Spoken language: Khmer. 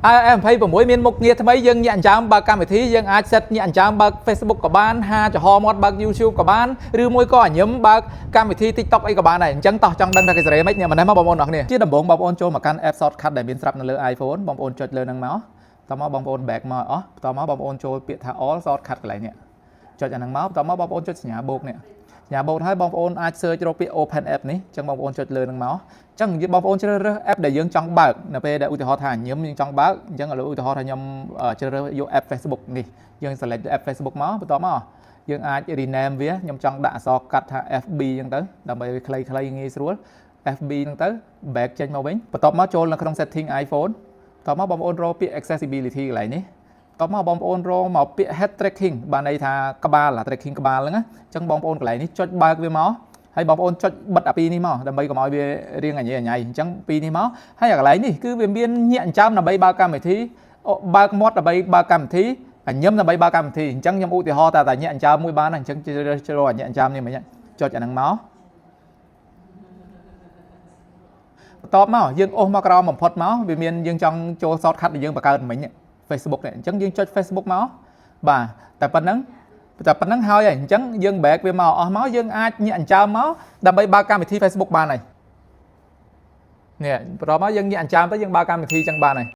iOS 26មានមុខងារថ្មីយើងញាក់អញ្ចើមបើកកម្មវិធីយើងអាច set ញាក់អញ្ចើមបើក Facebook ក៏បានហាចំហមាត់បើក YouTube ក៏បានឬមួយក៏អញឹមបើកកម្មវិធី TikTok អីក៏បានដែរអញ្ចឹងតោះចង់ដឹងថាគេសេរីម៉េចអ្នកម្នេះមកបងប្អូនអរគ្នាជាដំបូងបងប្អូនចូលមកកាន់ app shortcut ដែលមានស្រាប់នៅលើ iPhone បងប្អូនចុចលើហ្នឹងមកតមកបងប្អូន back មកអស់បន្តមកបងប្អូនចូលពាក្យថា all shortcut កន្លែងនេះចុចអាហ្នឹងមកបន្តមកបងប្អូនចុចសញ្ញាបូកនេះសញ្ញាបូកហើយបងប្អូនអាច search រកពាក្យ open app នេះអញ្ចឹងបងប្អូនចុចលើហ្នឹងមកអញ្ចឹងបងប្អូនជ្រើសរើស app ដែលយើងចង់បើកនៅពេលដែលឧទាហរណ៍ថាញឹមយើងចង់បើកអញ្ចឹងឥឡូវឧទាហរណ៍ថាខ្ញុំជ្រើសរើសយក app Facebook នេះយើង select app Facebook មកបន្ទាប់មកយើងអាច rename វាខ្ញុំចង់ដាក់អក្សរកាត់ថា FB អញ្ចឹងទៅដើម្បីវាខ្លីៗងាយស្រួល FB ហ្នឹងទៅ back ចេញមកវិញបន្ទាប់មកចូលនៅក្នុង setting iPhone បន្ទាប់មកបងប្អូនរកពាក្យ accessibility កន្លែងនេះបន្ទាប់មកបងប្អូនរកមកពាក្យ head tracking បានន័យថាក្បាលអា tracking ក្បាលហ្នឹងណាអញ្ចឹងបងប្អូនកន្លែងនេះចុចបើកវាមកហើយបងប្អូនចុចបិទអាពីរនេះមកដើម្បីកុំឲ្យវារៀងអញញ៉ៃអញ្ចឹងពីរនេះមកហើយអាកន្លែងនេះគឺវាមានញាក់អញ្ចើមដើម្បីបើកកម្មវិធីបើកមាត់ដើម្បីបើកកម្មវិធីអញឹមដើម្បីបើកកម្មវិធីអញ្ចឹងខ្ញុំឧទាហរណ៍តែតែញាក់អញ្ចើមមួយបានអញ្ចឹងជ្រើសជ្រើសអាញាក់អញ្ចើមនេះមិញចុចអាហ្នឹងមកបន្ទាប់មកយើងអូសមកក្រោមបំផុតមកវាមានយើងចង់ចូល shortcut ដែលយើងបង្កើតមិញ Facebook នេះអញ្ចឹងយើងចុច Facebook មកបាទតែប៉ុណ្្នឹងតែប៉ុណ្្នឹងហើយអញ្ចឹងយើង back វាមកអស់មកយើងអាចញាក់អញ្ចើមមកដើម្បីបើកកម្មវិធី Facebook បានហើយនេះបន្ទាប់មកយើងញាក់អញ្ចើមទៅយើងបើកកម្មវិធីអញ្ចឹងបានហើយ។